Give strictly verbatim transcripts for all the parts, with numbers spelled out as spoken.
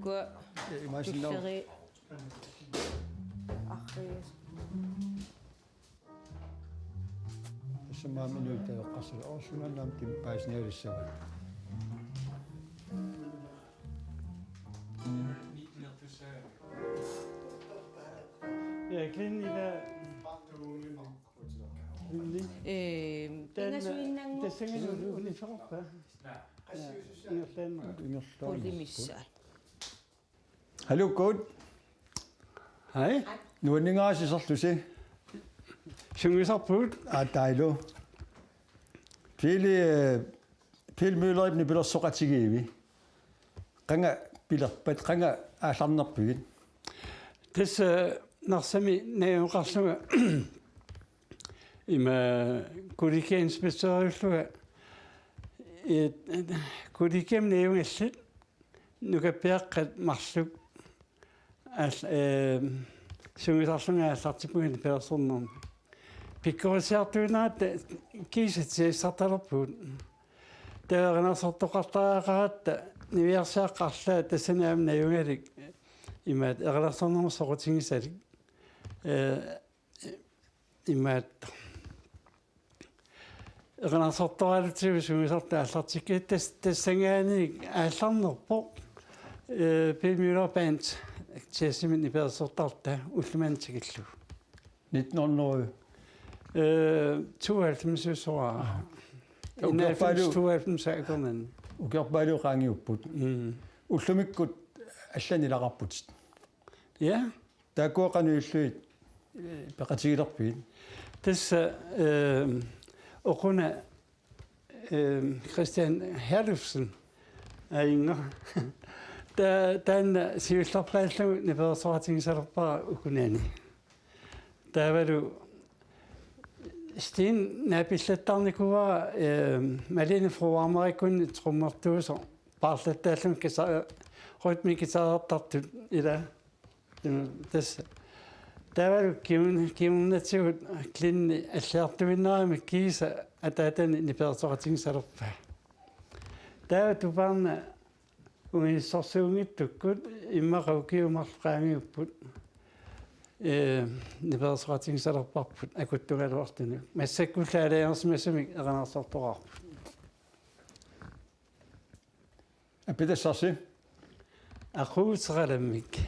Kua. Imaassinnaavoq. Pilleri. Arriis. Tassa maani inuit taveqqassala oorsunaannaam kim paasinialissavat. Ja, Glenn, ila. Glenn. Ee, den, pingasuinnanngu- tassanngalu uniformpa. Ja, ingerlaannaq. Ingerlaannaq. Pulimissaat. Hallo, Kurt. Hej. Nuanningaasiserlusi. Sungiusarput. Aa, taava. Pele, eh, Pele Møllerip nipilersoqatigiivi. Qanga pilerpat, qanga aallarnerpigit? Tassa Narsami najugaqarlunga ima kollegiainspektøriullunga, eh, kollegiami najugallit nukappiaqqat marluk aal-, eh, sungiusarlunga aallartippunga nipilersornermi. Pikkorisiartuinnaratta kiisa tigusassartalerpugut. Taava erinarsortoqartariaqaratta niviarsiaqqat arlaat tassani aamma najugalik imaattoq erinarsornermut soqutigisalik. Eh, imaattoq. Erinarsortoralutsigu sungiusartut aallartikkatit tas-, tassanngaanniit aallarnerpoq, eh, Pele Møller Band jazzimi nipilersortarluta ullumimut tikillugu. Nitten hundrede? Eh, tooghalvfems-usoraa. Aa. Enoghalvfems, ukiorpaalu-, tooghalvfems akornanni. Ukiorpaaluit qaangiupput. Mm. Ullumikkut allanilaqarputit. Ja. Taakkua qanoq ilillugit, eh, peqatigilerpigit? Tassa, eh, ukuna, eh, Christian Herlufsen aajunngilaq. Ta-, taanna siullerpaallugu nipilersoqatigisalerpara ukunani. Taavalu Steen naapillattarnikuuara, eh, Malene Fru Amarikunni trommertuusoq paarlattaalluni guitar-, rytmeguitarertartut ila. Tassa. Taavalu kimun-, kimunnatsigut Glenni alliartuinnarami kiisa ataatani nipilersoqatigisalerpaa. Taava Tupaarna ungissorsuunngitsukkut immaqa ukiut marluk qaangiupput, eh, nipilersoqatigisalerparput akuttugaluartunut. Massakkullu aalajangersimasumik erinarsortoqarput. Appitassarsi. Aquuteralammik.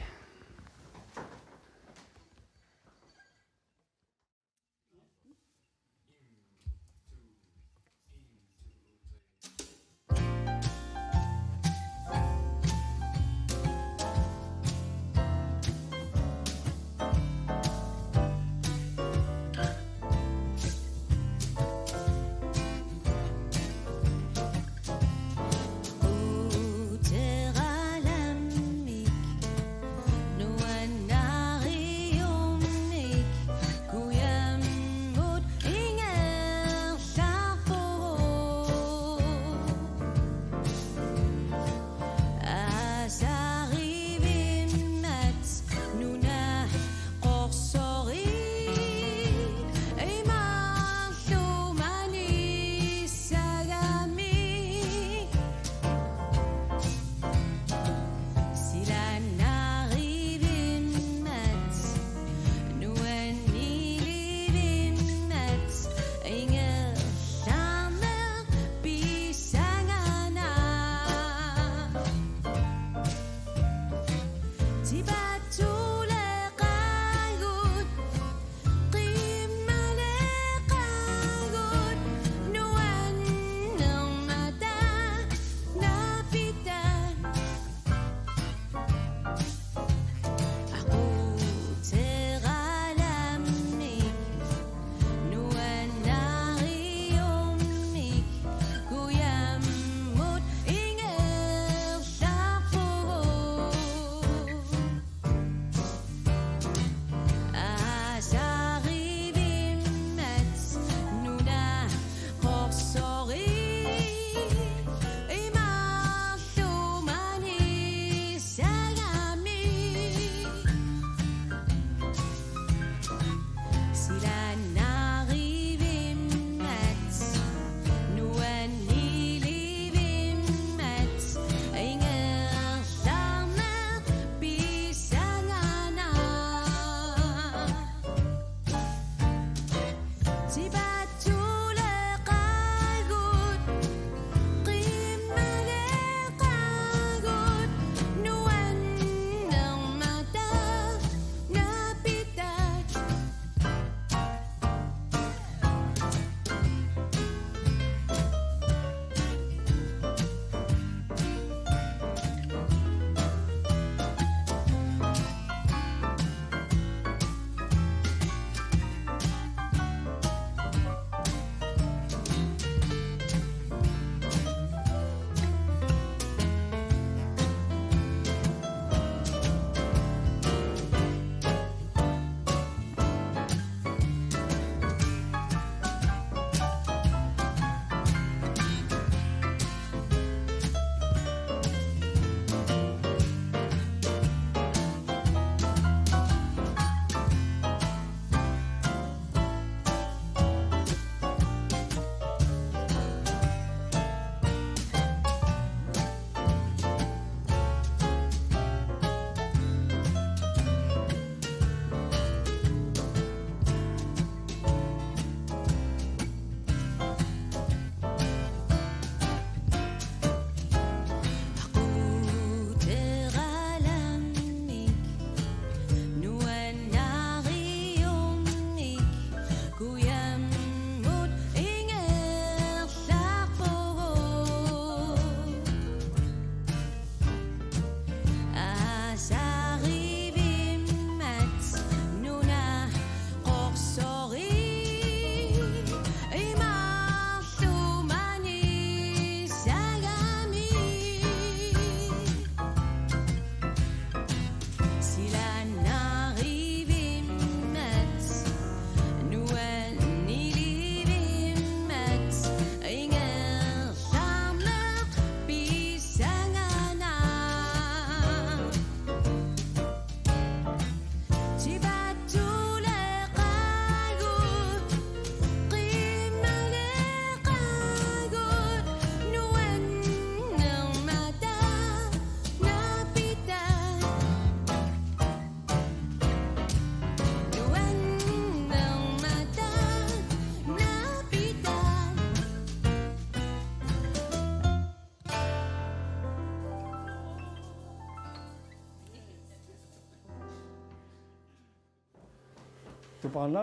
Tupaanna.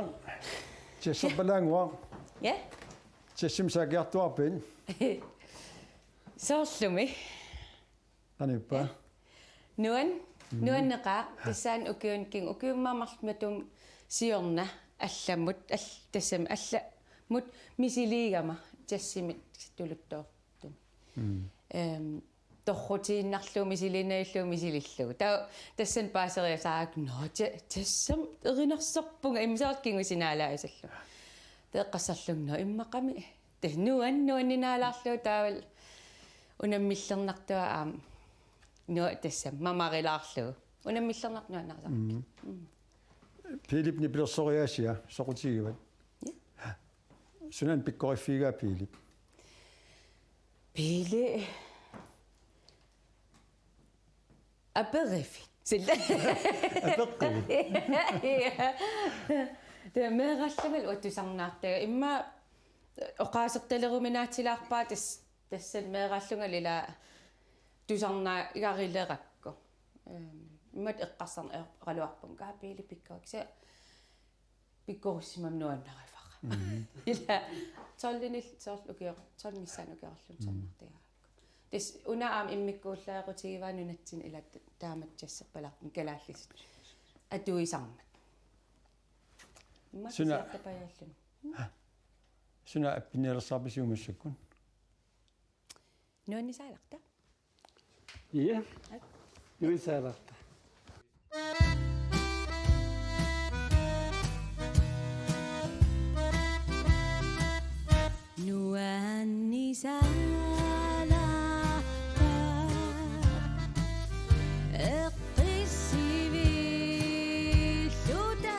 Jazzerpalaannguaq. Ja? Jazzimik saagiartuarpit? Soorlumi. Qanippa? Nuan, nuanneqaaq, tassani ukiuni kiinni, ukiummat marluk matuma siorna allamut, al-, tassami allamut misiliigama jazzimik tuluttoortumik. Mm. Ehm, torrutiinnarlugu misiliinnarlugu misilillugu. Taava tassani paaseriasaarlunga, nå, ja-, jazzermi erinarsorpunga, immaqa soorlu kingusinaalaassallugu. Taava eqqarsarlunga, nå, immaqami. Tassa nuan-, nuanninaalaarlugu taavalu unammillernartuaa aamma. Nå, tassami mamarilaarlugu. Unammillernartoq nuannarisarput. Mm. Mm. Philip nipilersoriaasia, soqutigivat? Ja. Sunaana pikkoriffigigaa Philip? Pele. Aperiffik. Sila. Apeqqui. Ja. Taava meeraallungalu uanga tusarnaartagara. Immaqa oqaasertaleruminaatsilaarpara tas-, tassani meeraallungalu ila tusarnaagarilerakku. Ehm, imatut eqqarsarneq oqaluarpunga, kaa Pele pikkoriffigiga. Pikkorissimammat nuannarivara. Mhm. Ila tolvinil soorlu ukioq-, tolv missaani ukioqarlunga tusarnaartagara. Tassa una aamma immikkuullaaqutigivaat nunatsinni ila t-, taamatut jazzerpalaartumik kalaallisut atuisarmat. Immaqa suna-, kisiartapajaalluni. Suna appinnialersarpisiuk massakkut? Nuannisaalerta. Ja. Nuannisaalerta. Nuannisaalerta. Eqqissiviilluta.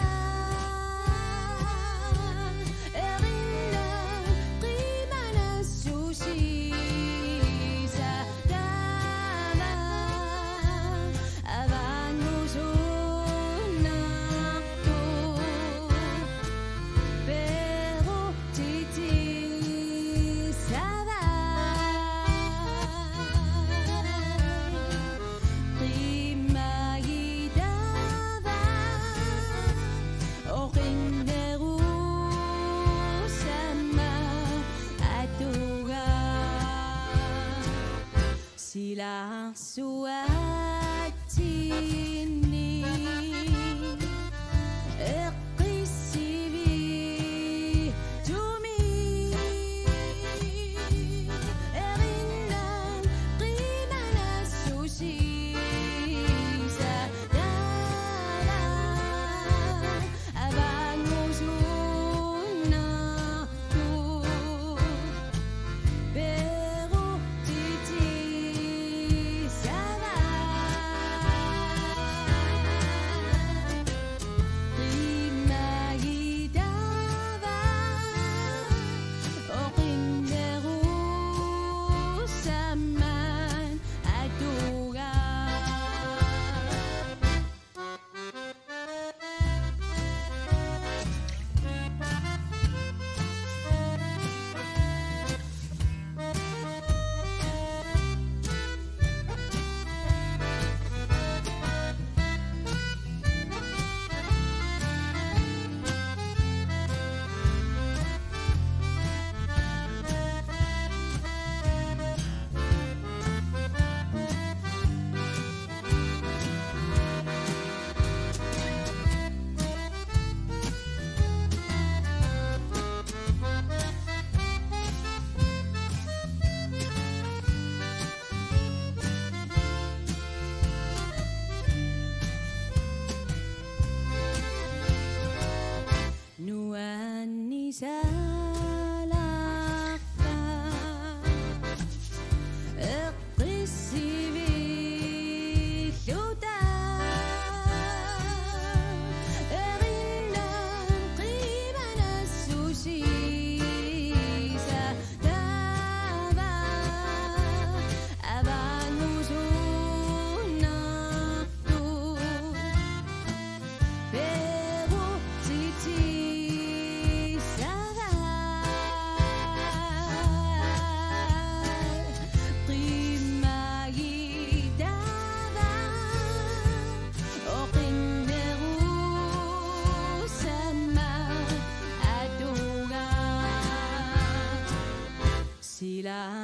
Erinaq qimanassusiisa taama avaanngusunnartoq peerutitsissavaa. Qimmagitava oqinnerusama atuga silarsuatsinni eqqissivittumik. Erinaq qimanassusiisa taava avaanngusunnartoq peerutitsissavaa.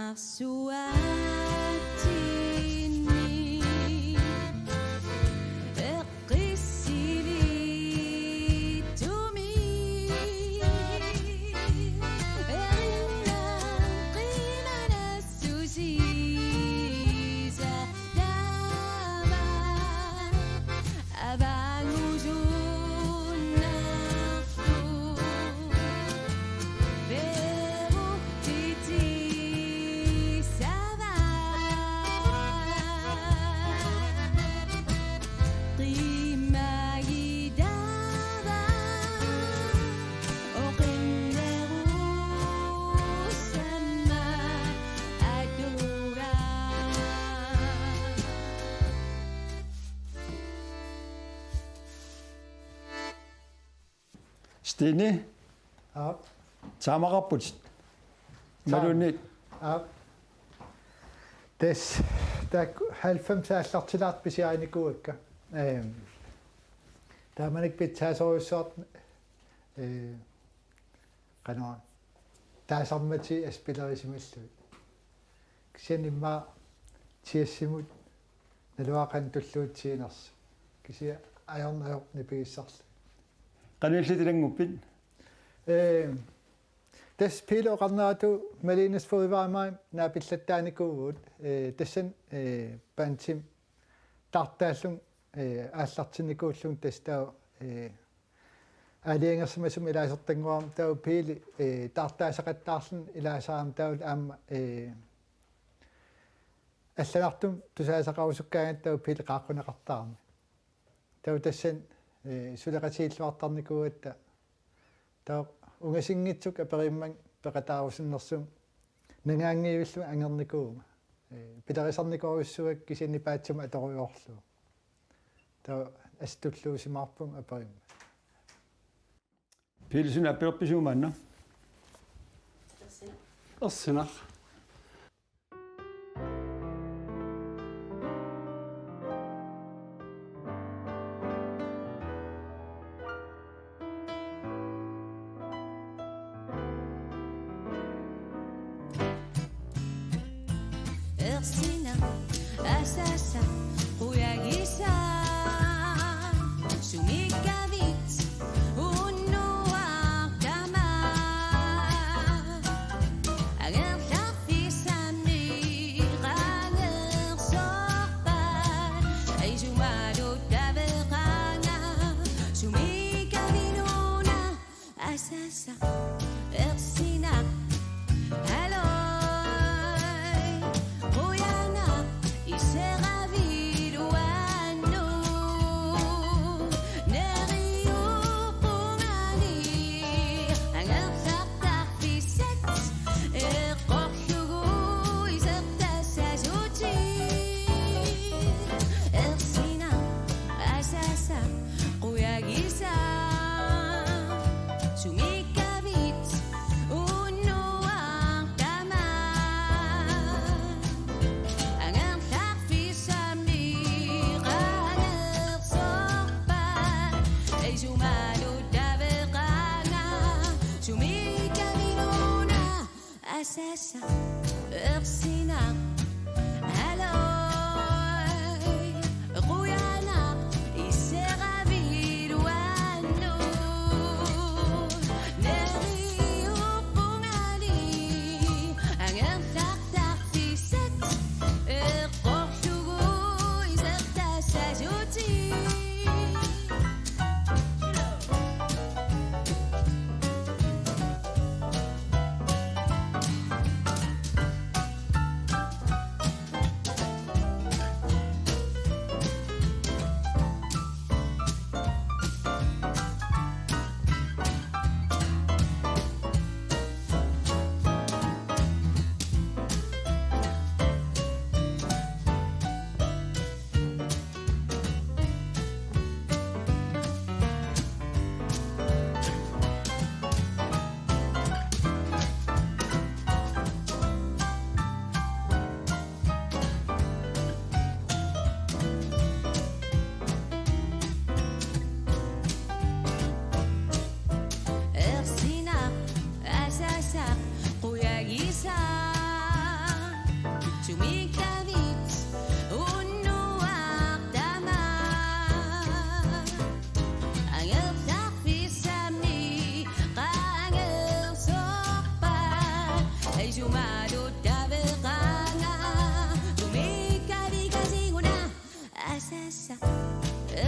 Arsuaatsinni eqqissilittumi, erillaa qimanassusiisa taava avaangusunnarlu. Stine. Aap. Taamaqarputit. Taam-, imaluunniit? Aap. Tassa taakku halvfems aallartilaartut pisiarinikuuakka. Ehm, taamanikkut pitsaasorujussuartut, eh, qanoq taasarmatigut aspilerisimallugit. Kisianni immaqa tressimut naluara qanoq tulluutsiginersoq. Kisianni ajornaq ajornaq nipigissarlugit. Qanoq illit ilannguppit? Ee, tassa Pele oqarneratut Malinas Fødevaremai naapillattaarnikuuvugut, ee, tassani, ee, bandimi taartaallunga, ee, aallartinnikuullunga tassa taava, ee, aalajangersimasumik ilaasortanngoraarmat taava Pele, ee, taartaasaqattaarluni ilaasarami taavalu aamma, ee, allanartumik tusaasaqarusukkaangatta taava Pele qaaqquneqartarami. Taava tassani, ee, suleqatigiilluartarnikuugatta taava ungasinngitsukkut aperimmanga peqataarusunnersumik nangaanngivillunga angernikuuvunga. Ee, pilerisarnikorujussuuakka kisianni paatsima atorujoorlugu. Taava assut tulluusimaarpunga aperimmanga. Pele, suna appilerpisiuk maanna? Ersinaq. Ersinaq asaasa qujagisaq sumiikkavit unnuartama angerlar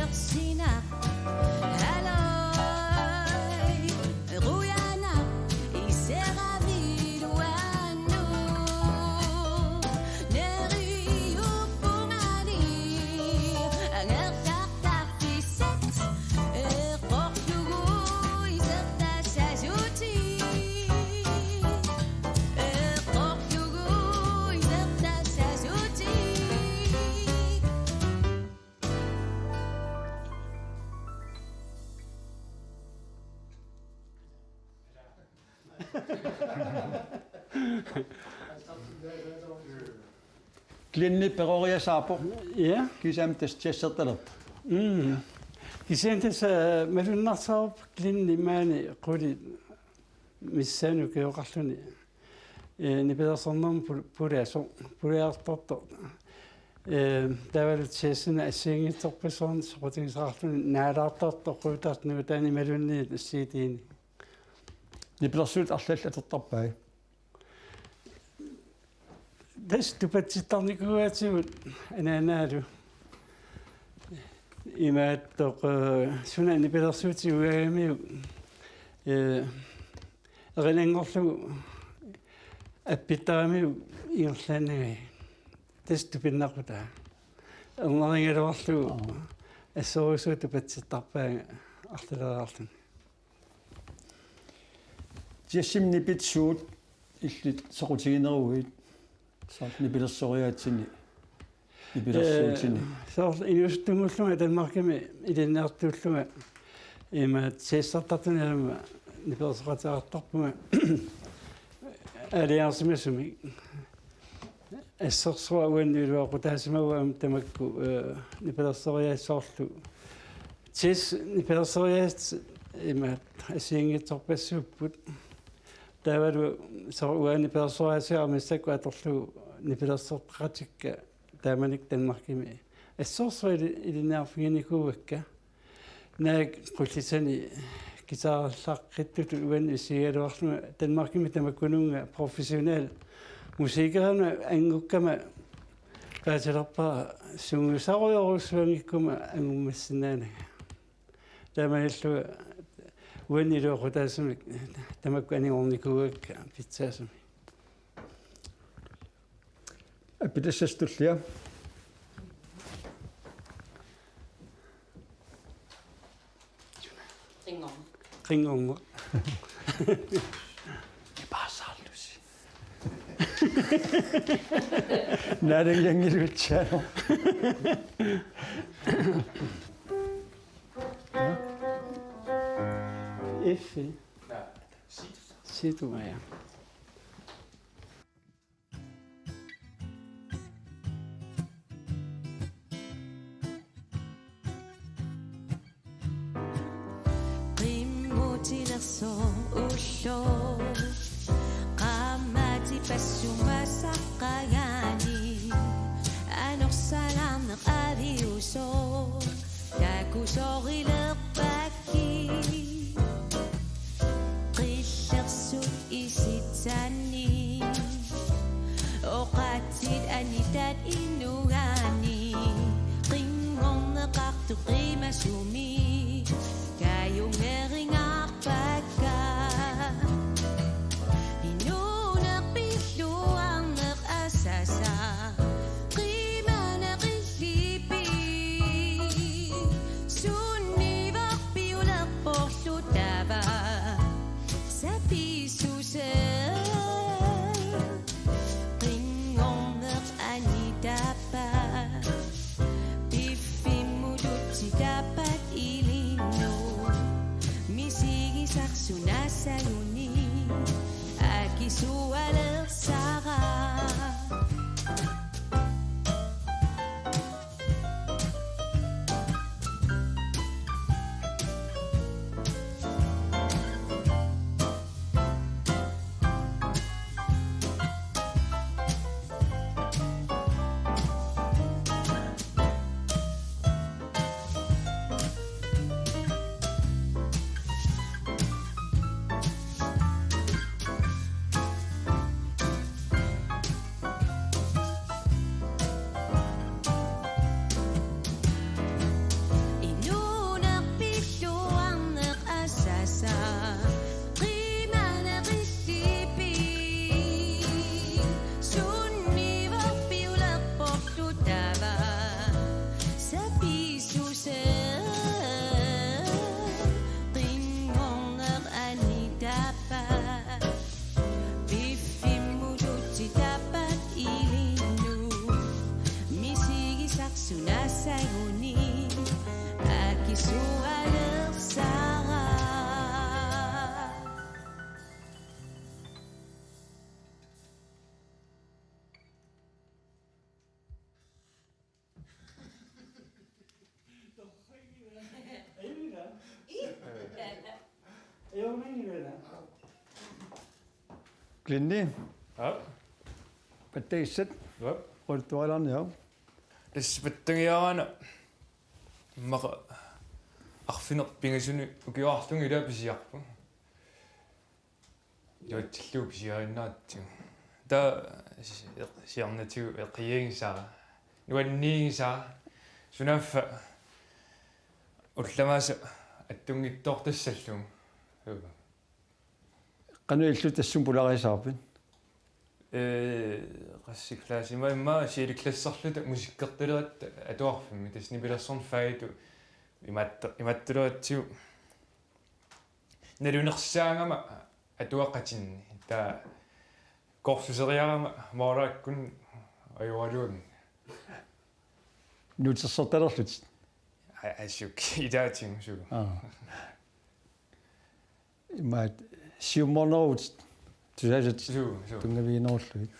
Ersinaq, haloi, qujanaq, iseramiluannut. Neriuppungaani, angerlartarfissat, eqqorlugu isertassasutit. Eqqorlugu isertassasutit. Glenni peroriasaarpoq. Ja. Kisianni tassa jazzertalerpoq. Mm. Kisianni tassa, øh, malunnarsaarpoq Glenni maani qulit missaanni ukioqarluni. Øh, nipilersornermut pul-, pulasoq, pulaartortoq. Øh, taavalu jazzimik assigiinngitsorpassuarnik soqutigisaqarluni naalaartartoq qujutartut nuutaani imaluunniit C D-ni. Nipilersuutit arlallit atortarpai? Tassa tupatsittarnikuugatsigu anaanaalu. Imaattoq, øh, suna nipilersuutit uagut, øh, erinanngorlugu appittaramiuk ingerlaannagit. Tassa tupinnaqutaa. Ernerigaluarlugu assorujussuaq tupatsittarpaanga arlaleriarluni. Jazzimik nipit suut illit soqutigineruit, soorlu nipilersoriaatsini, nipilersuutini? Øh, soorlu inuusuttunnguullunga Danmarkimi ilinniartuullunga ima jazzertartuni aamma nipilersoqateqartarpunga aalajangersimasumik. Assorsuaq uannut iluaqutaasimavoq aamma tamakku, øh, nipilersoriaasut soorlu. Tassa nipilersoriaasut imaattoq assigiinngitsorpassuupput. Taavalu soorlu uanga nipilersoriaaseq aamma massakkut atorlugu nipilersortaqatikka taamanikkut Danmarkimi. Assorsuaq ili-, ilinniarfiginikuuakka. Naak qullissani guitarerlaqqittutut uannut isigigaluarlunga Danmarkimi tamakkununnga professionel musikerinut angukkama paasilerpara sungiusarujorujussuanngikkuma angummassinnaananga. Taamaalillunga uannut iluaqutaasumik tamakku anigornikuuakka pitsaasumik. Appitassasut tullia. Qinngorn-. Qinngorneq. Ipaasaallusi. Naalannginngilutsialu. Effi. Situ, ja. Qimmutilersoq ulloq qaammatipassumasaqqagaani anorsalarneq aviusoq takusorilerpakki. Qillersut isitsanni oqatsit anitat inugaanni qinngorneqartut qimasumik kajungeringaarpakka. Inuuneq pilluarneq asasaq qimaneq illipi. Sunnivoq piulerporlu taava sapiissuseq. Qinngorneq anitappat piffimmut utsitappat ilinnut misigisaq sunassaguni akisualersara. Sualersara. Glenni. Ja. Pattagissat. Ja. Oqaluttuarilaarniaruk. Tassa pattagiarama immaqa arfineq-pingasuni ukioqarlunga ilaa pisiarpunga. Iluatsillugu pisiarinnaratsigu. Taava si-, siornatigut eqiagisara. Nuanniigisara. Sunaaffa ullamiisa attunngitsoortassallugu. Qanoq ilillutit tassunga pulaarisaarpit? Ee, qassikklaasima immaqa siiliklassarluta musikkertaleratta atuarfimmi, tassa nipilersorneq fagitut imaatto-, imaattuleratsigu. Nalunersaagama atuaqatinni. Taava korsuseriarama mooraakkun ajoraluanngilaq. Nuutsersortalerlutit? A-, assut ilaatigut suu. Aa. Imaat siummoorneruvutit tusaasatit. Suu, suu. Tunngaviginerullugit.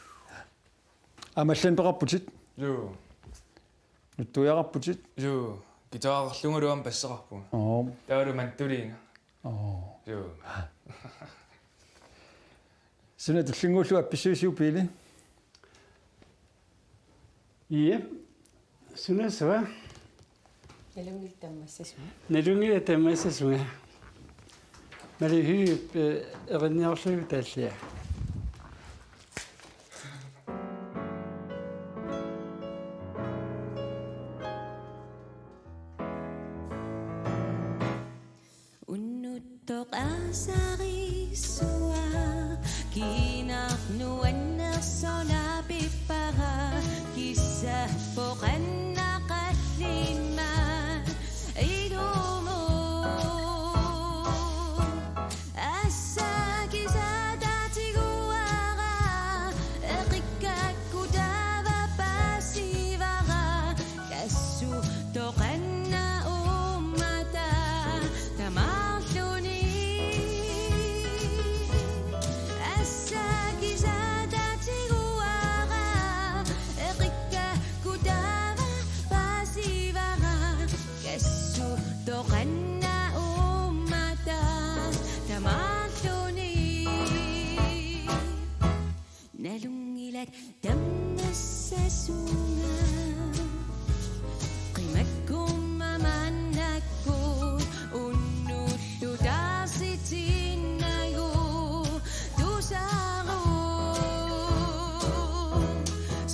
Aamma allanik peqarputit? Suu. Nutsuiaqarputit? Suu. Guitarerlungalu aamma basseqarpunga. Oo. Taavalu mandoliina. Oo. Suu. Suna tullinnguullugu appissavisiuk, Pele? Jep. Suna tassa? Nalunngilat tammassasunga. Nalunngilat tammassasunga. Mali Høegh, eh, erinniorlugu taallia. Unnuttoq aasarissua, kiinarlu annersoq naapippara, kissappoq annaqallimmat ilumut. Assakisaataa tiguara, eqikkakku taava paasivara, kassuttoq anna uummata tamarluni. Assakisaataa tiguara, eqikkakku taava paasivara, kassuttoq anna uummata tamarluni. Nalunngilat tammassasunga. Qimakkumma maannakkut unnullu taarsitinnagu tusaruk.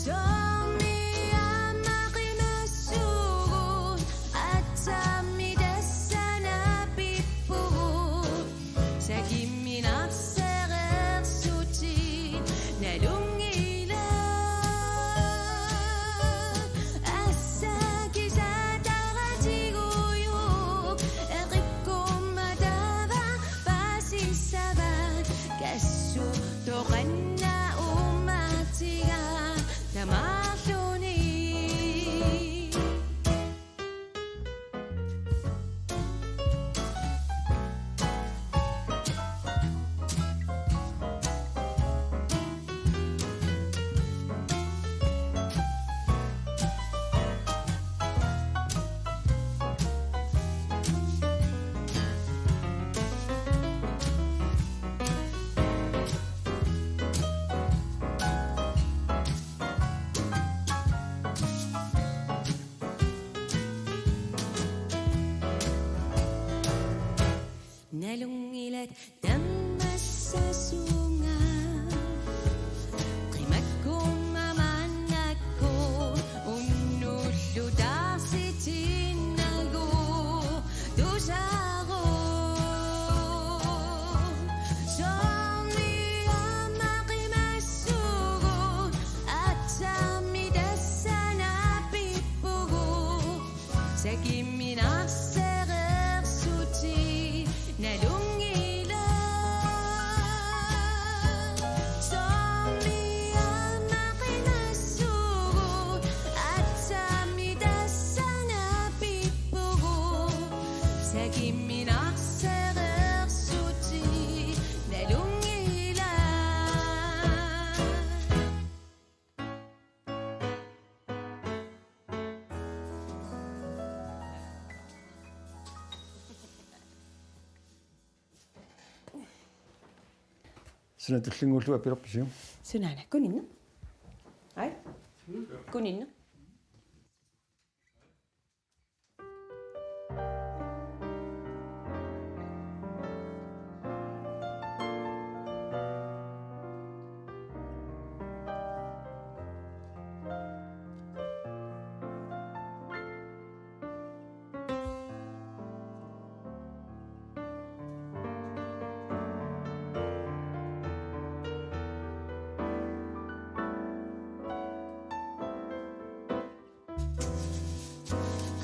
Soormi aamma qimassugut, aatsaammi tassa naapippugut. Sakiminarsereersutit nalunngilat. Assakisaataa tigujuk, eqikkumma taava paasissavat, kassuttoq anna uummatiga tamarluni. Nalunngilat tammassasunga. Qimakkumma maannakkut unnullu taarsitinnagu tusaruk. Soormi aamma qimassugut, aatsaammi tassa naapippugut. Sakiminarsereersutit nalunngilat. Takimminarsereersuti nalunngilaa. Suna tullinnguullugu apilerpisiuk? Sunaana, kuninneq. Ai. Kuninneq.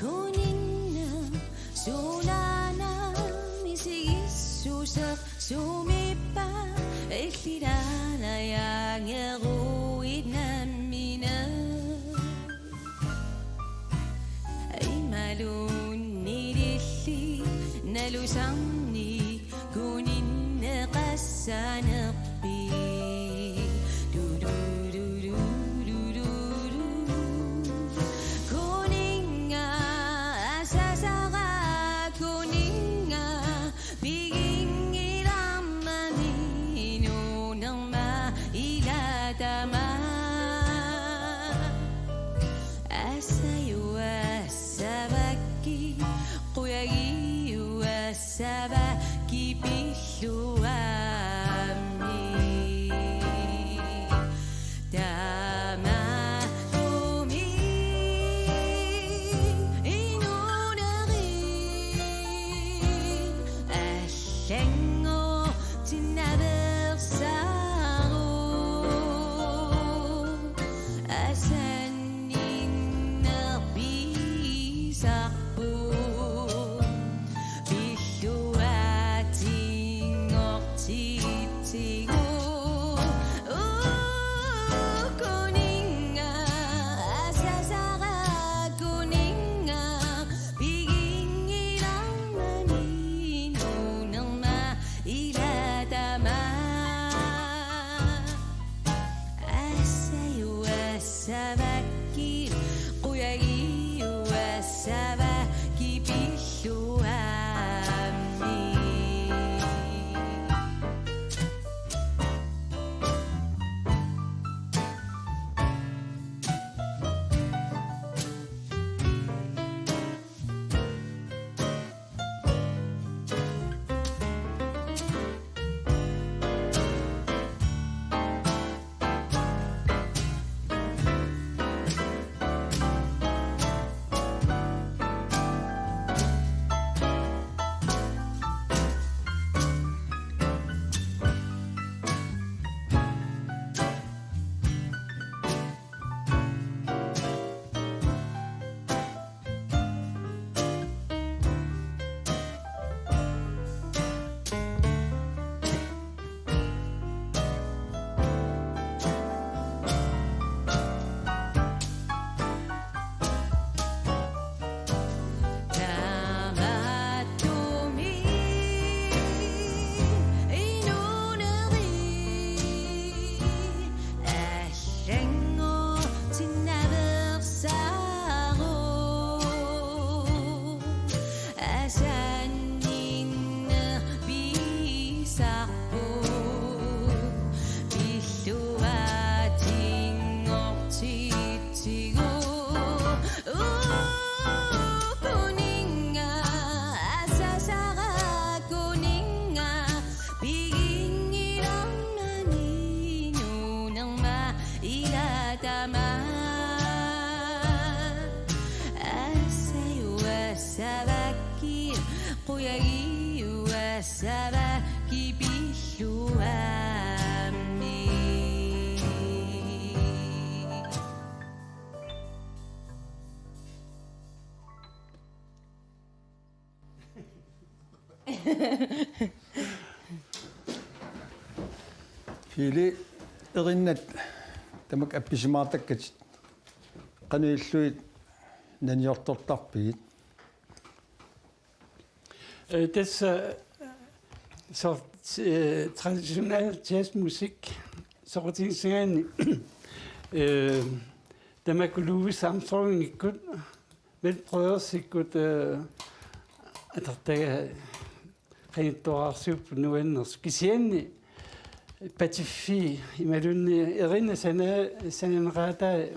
Kuninneq sunaana misigissuseq sumiippa illilaanajaangeruit nammineq. Imaluunniit illit nalusarnik kuninneqassanerpit. Lululululululu. Kuninnga asasara kuninnga piginngilarmani nuunerma ila tamaat. Assajuassavakkit, qujagiuassavakkit pilluammik. Tamatumi inuunerit allanngortinnaveersaarut. Asanninnerpiisarput. Pilluaatsinngortitsigu. Uu, kuninnga, asasara kuninnga, piginngilarmani nuunerma ila tamaat. Assajuassavakkit, qujagiuassavakkit pilluammik. Tamatumi inuunerit allanngortinnaveersaarut. Asanninnerpiisarput. Pilluaatsinngortitsigu. Uu, kuninnga, asasara kuninnga, piginngilarmani nuunerma ila tamaat. Assajuassavakkit, qujagiuassavakkit pilluammik. Fili, erinnat tamakku appisimaartakkatit qanoq illugit naniortortarpigit? Øh, tassa, øh, soorlu, øh, traditionel jazzmusik soqutigisagaanni, øh, tamakku Louis Armstrongikkut, Wright Brothersikkut, øh, atortaga qanittuararsuupput nuannersut. Kisianni patiffii imaluunniit erinat sana-, sananeqaataat,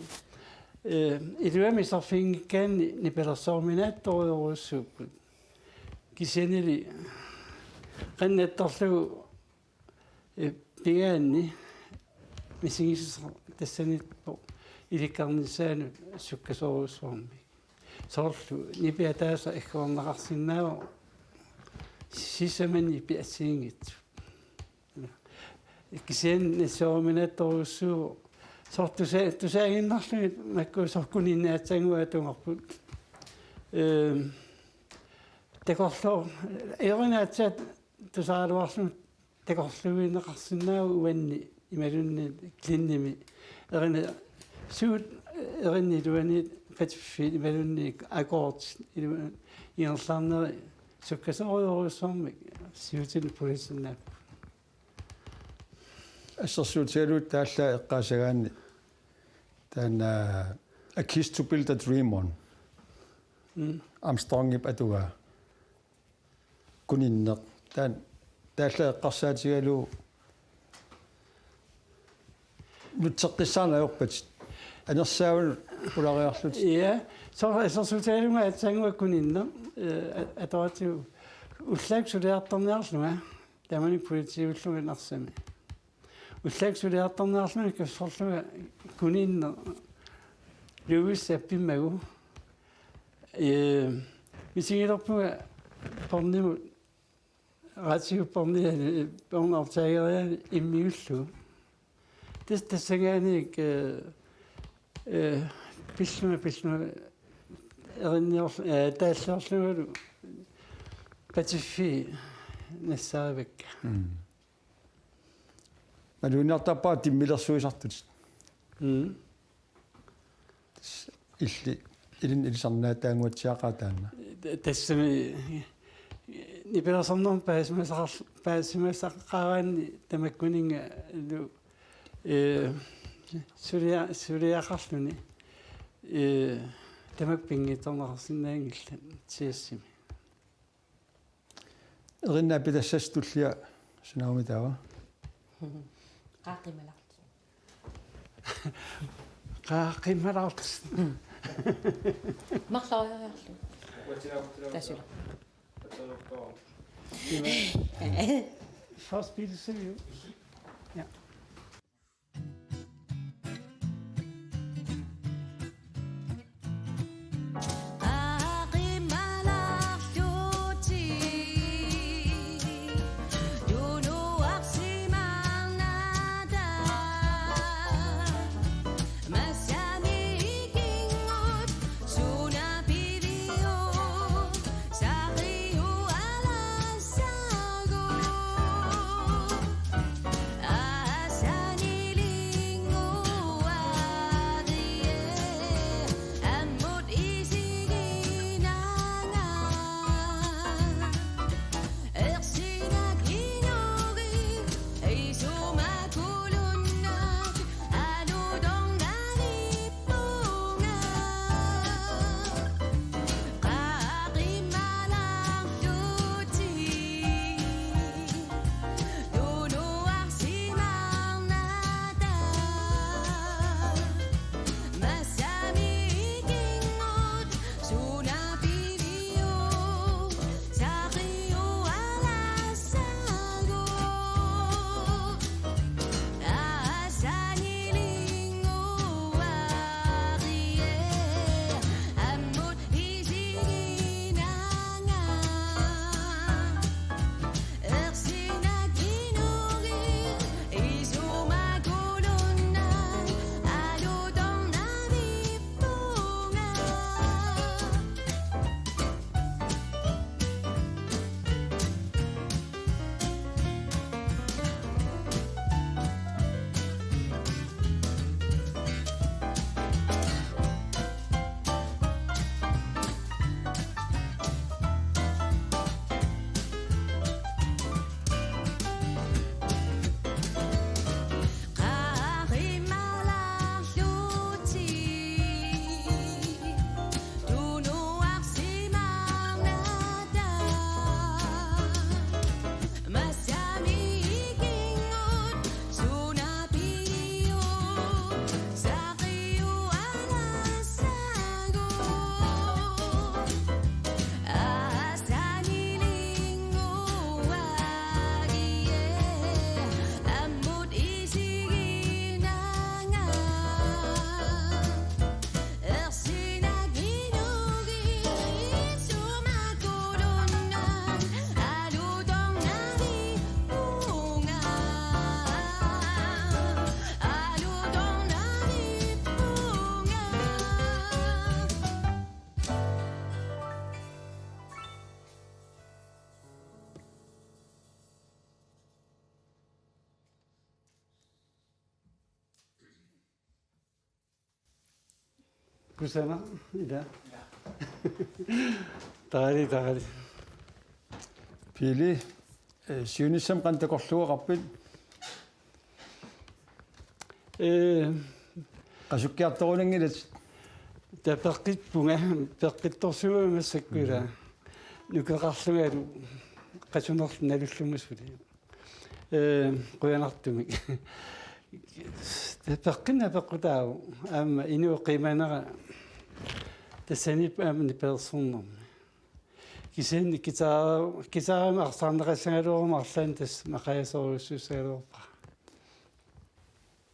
øh, iluamik iserfiginngikkaanni nipilersooruminaatsorujussuupput. Kisiannili qanittorlugu, øh, pigaanni misigisoq tassaniippoq ilikkarnissaanut sukkasoorujussuarmik. Soorlu nipi ataaseq agguarneqarsinnaavoq sisamanni nipi assigiinngitsut. Kisianni nassaaruminaatsorujussuuvoq soorlu tusa-, tusaaginnarlugit makku soorlu kuninnaatsannguaq atugorput. Øhm, takorloo-, erinaatsat tusaraluarlugit takorluuineqarsinnaavoq uanni imaluunniit Glenimi. Erinat suut erinit iluanni patiffiit imaluunniit akkordit ilu-, ingerlaarneri sukkasoorujussuarmik siutinut pulisinnaappoq. Assersuutigalugu taallaat eqqaassagaanni taanna A Kiss to Build a Dream On. Mm. Armstrongip atugaa. Kuninneq. Taan-, taallaat eqqarsaatigalugu nutseqqissaarneq ajorpatit. Anersaavanut pulariarlutit. Ja, soorlu assersuutigalugu aatsaannguaq Kuninneq, øh, a-, atoratsigu ullaakkut suliartorniarlunga, taamani politiiullunga Narsami. Ullaakkut suliartorniarlunga kassorlunga Kuninneq Louis appimmagu. Øh, misigilerpunga båndimut, radiup båndiani, båndoptageriani immiullugu. Tas-, tassanngaanniit, øh, øh, pillunga, pillunga erinnior-, øh, taalliorlungalu patiffii nassaarivakka. Mm. Malunniartarpara timmilersuisartut. Mm. Tassa illit, ilinnut ilisarnaataannguatsiaqaaq taanna. Tassami nipilersornermut paasimasaqar-, paasimasaqaraanni tamakkuninnga lu-, øh, sulia-, suliaqarluni, øh, tamakku pinngitsoorneqarsinnaanngillat jazzimi. Erinaa pitassasut tullia sunaagami taava? Qaaqqimalartut. Qaaqqimalartut. Marloriarlu. Tasula. Forspil syv. Ja. Kusanaq, ila. Taali, taali. Pele, eh, siunissami qanoq takorluugaqarpit? Eh, qasukkiartorunanngilat. Taava peqqippunga, peqqittorsuugama massakkut ila. Mhm. Nukeqarlungalu qasunerlu nalullugu suli. Eh, qujanartumik. Taava peqqinnaq peqqutaavoq. Aamma inuup qiimanera tassaniippoq aamma nipilersornermi. Kisianni guitar-, guitarimi arsaarneqassagaluaruma arlaannik tassa maqaasiorujussuussagaluarpara.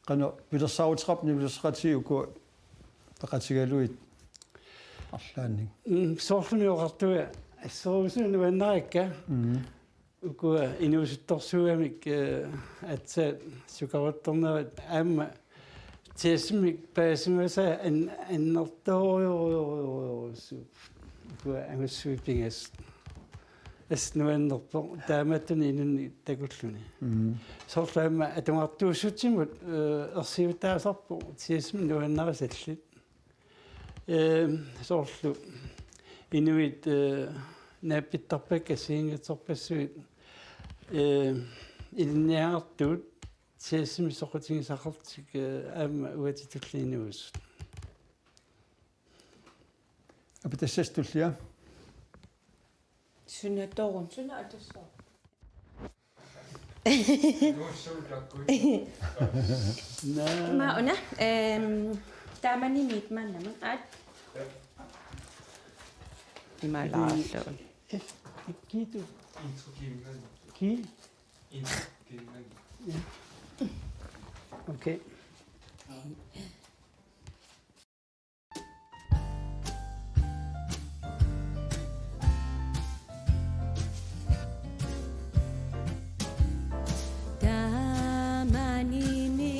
Qanoq pilersaaruteqarpit nipilersoqatigiit uku peqatigalugit arlaannik? Mm, soorlumi oqartunga assorujussuaq nuannarakka. Mm. Ukua inuusuttorsuugamik, eh, aatsaat sukaruttornerat aamma jazzimik paasimasaa an-, annertoorujorujorujussuupput. Ukua angussuit pingasut. Assut nuannerpoq taamaattunik inunnik takulluni. Mm. Soorlu aamma atugartuussutsimut, eh, ersiutaasarpoq jazzimik nuannarisallit. Eh, soorlu inuit, eh, naappittarpakka assigiinngitsorpassuit, eh, ilinniagartuut jazzimik soqutigisaqartut, eh, aamma uatit tulliit inuusut. Apitassas tullia. Sunatorun. Suna atussaaq. Naa. Ima una, ehm, taamani miit maannamut aat. Imalaallu. Kiitu. Intro kiimman. Ki? Intro kiimman. Ja. Okay. Tamanimi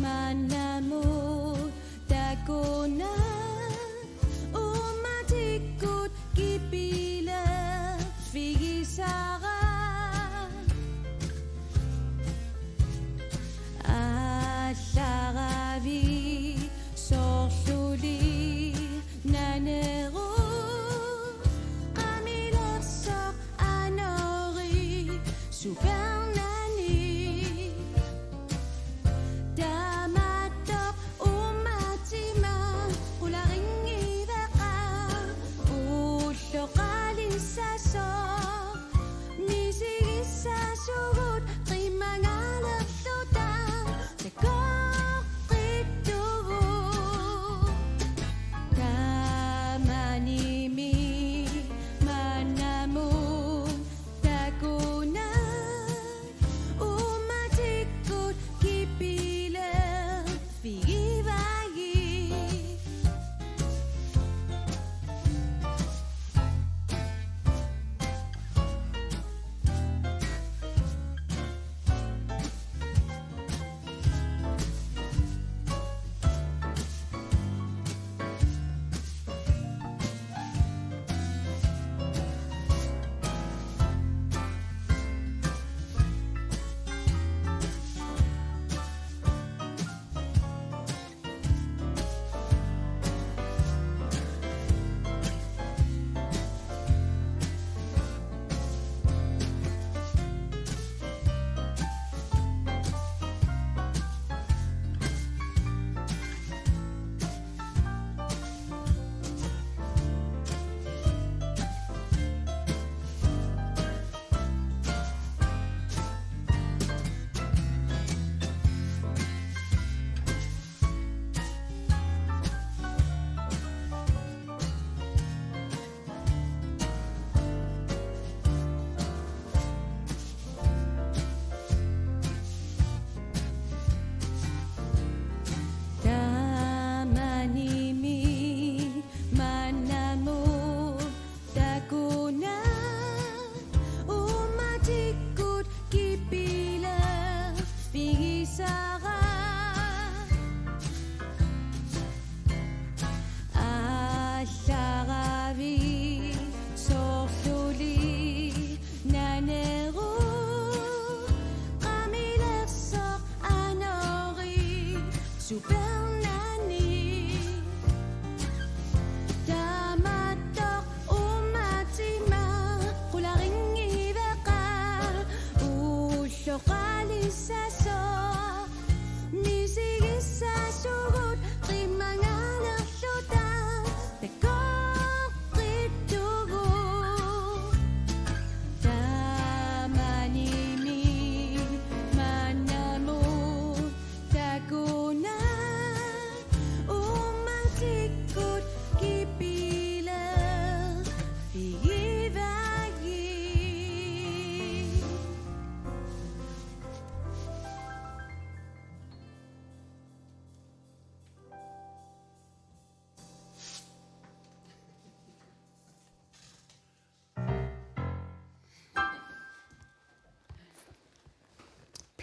maannamut takunnaq uumatikkut kipilerfigisara. Aallaravit soorluli naneruvoq qamilersoq anori supernani. Taamaattoq uummatima qularinngivara ulloqalinsasoq.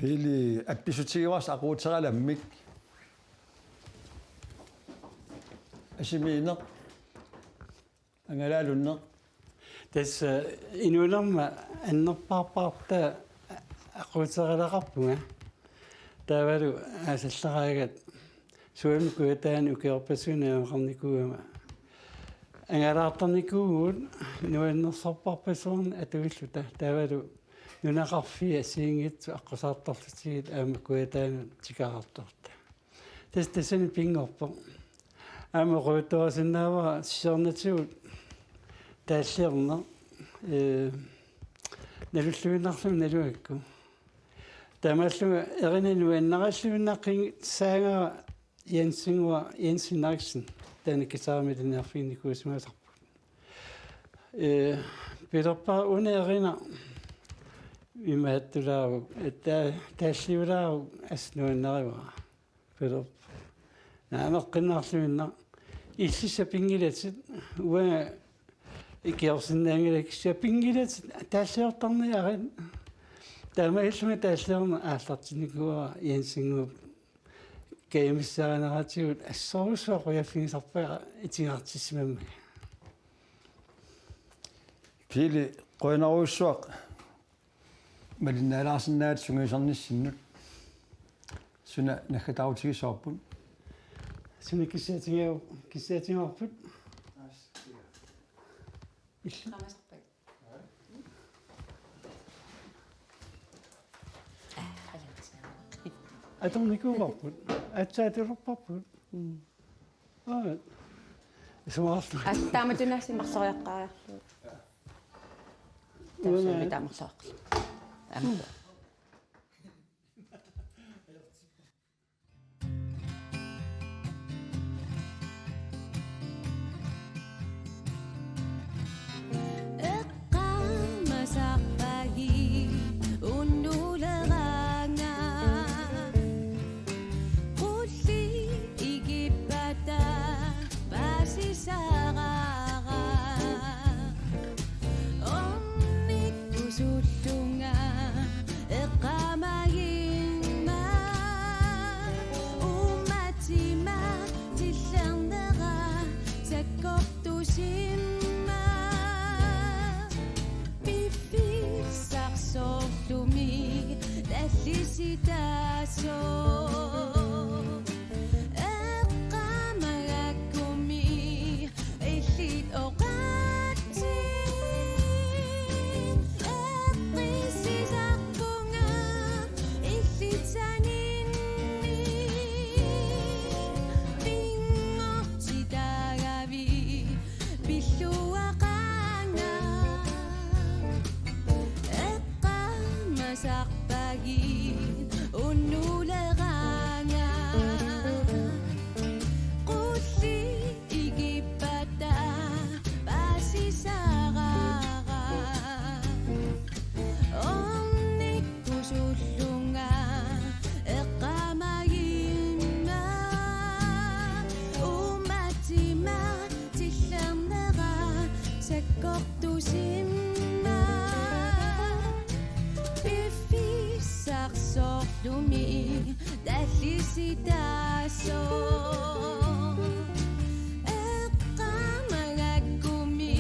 Pele, appissutigivarsi aquuteralammik? Asimiinneq, angalaalunneq. Tassa inuunerma annerpaarpaartaa aquuteralaqarpunga. Taavalu aasallaraangat Suami kujataani ukiorpassuit najugaqarnikuugama angalaartarnikuuvugut nuannersorpassuarnik atuilluta. Taavalu nunaqarfiit assigiinngitsut aqqusaartarlutigit aamma kujataanut tikeraartarluta. Tassa tassani pinngorpoq. Aamma oqaluttuarsinnaavara siornatigut taalliorneq, ee, nalulluinnarluni nalugakku. Taamaallunga erinani nuannaralluinnaqqissaagara Jensinnguaq Jens Henriksen, taanna guitarimi ilinniarfiginikuusimasarput. Ee, pilerpara una erinaq imaattulaaruk, taa-, taalliulaaruk assut nuannarivara. Pilerpoq: Naameqqinnaarluinnaq. Illissat pinngilatit, uanga ikiorsinnaanngilakka, kisianni pinngilatit taalliortarniarit. Taamaalillunga taalliorneq aallartinnikuuara Jensinnguup kajumissarineratigut assorujussuaq qujaffigisarpara itigartissimammata. Pele, qujanarujussuaq malinnaalaarsinnaagatsigit sungiusarnissinnut. Suna naggataarutigisoorput? Suna kissaatiga-, kissaatigaarput? Illu. Atornikuuvarput. Aatsaat atorparput. Mm. Aa. Isumaarlu. Aa, taamatunaasiit marloriaqqaariarlugu. Uanga. Tassami tamarluarlu. Aamma. Eqqaamasarpagit unnuleranga. Qulliit ikippata paasisarara. Ornikkusullunga eqqaamagimma. Uummatima tillernera sakkortusimma. Piffissarsorlumi tallisitaasoq. Eqqaamagakkumi illit oqaatsit. Eqqissisarpunga illit saninni. Pinngortitaagavit pilluaqaanga. Eqqaamasarpagit unnuleranga. Qulliit ikippata paasisarara. Ornikkusullunga eqqaamagimma. Uummatima tillernera sakkortusimma. Piffissarsorlumi tallisitaasoq. Eqqaamagakkumi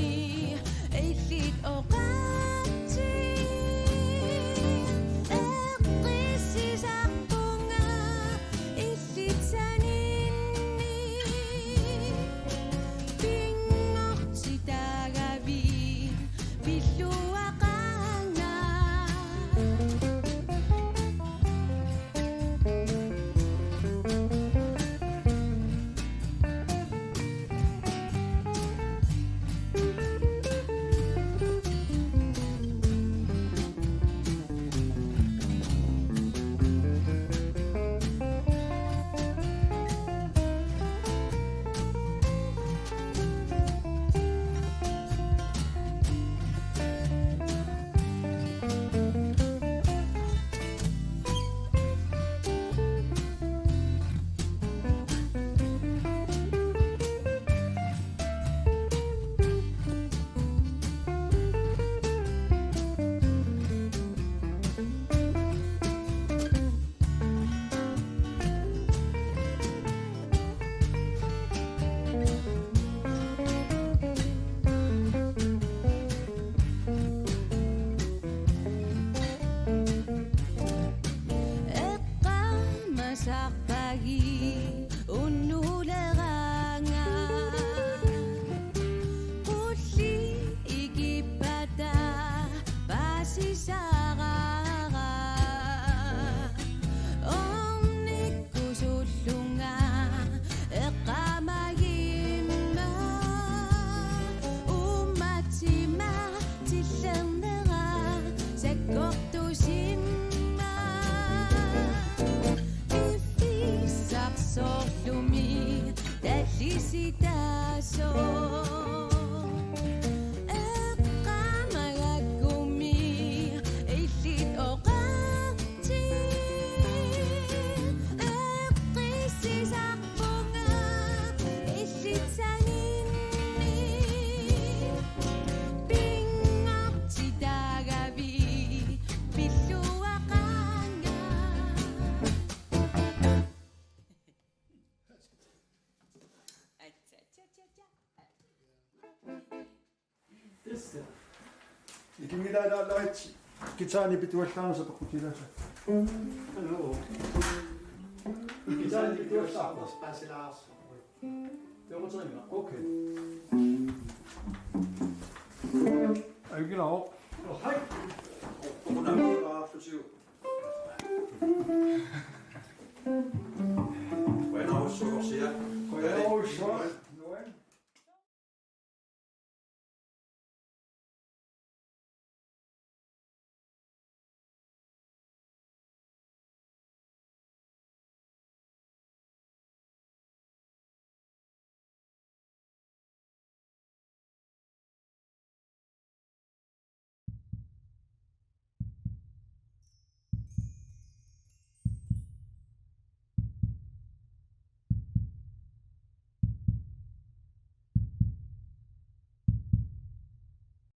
illit oqaatsit. Eqqissisarpunga illit saninni. Pinngortitaagavit pilluaqaanga. Sisarara ornikkusullunga eqqaamagimma uummatima tillernera sakkortusimma piffissarsorlumi tallisitaasoq eqqaamagakkumi illit oqarti eqqissisarpunga illit sanginni pinngortitaagavit pilluaqaanga. Atsa, atsa, atsa, atsa. Tassa. Ikinngilaalaallaritsi. Guitarinik pituallaarnissaq peqqutilaassaaq. Guitarinik pituallaarnissaq. Peqquterinnga. Okay. Ajukilaa. Hej. Qujanarsuaq. Qujanarsuaq. Qujanarsuaq.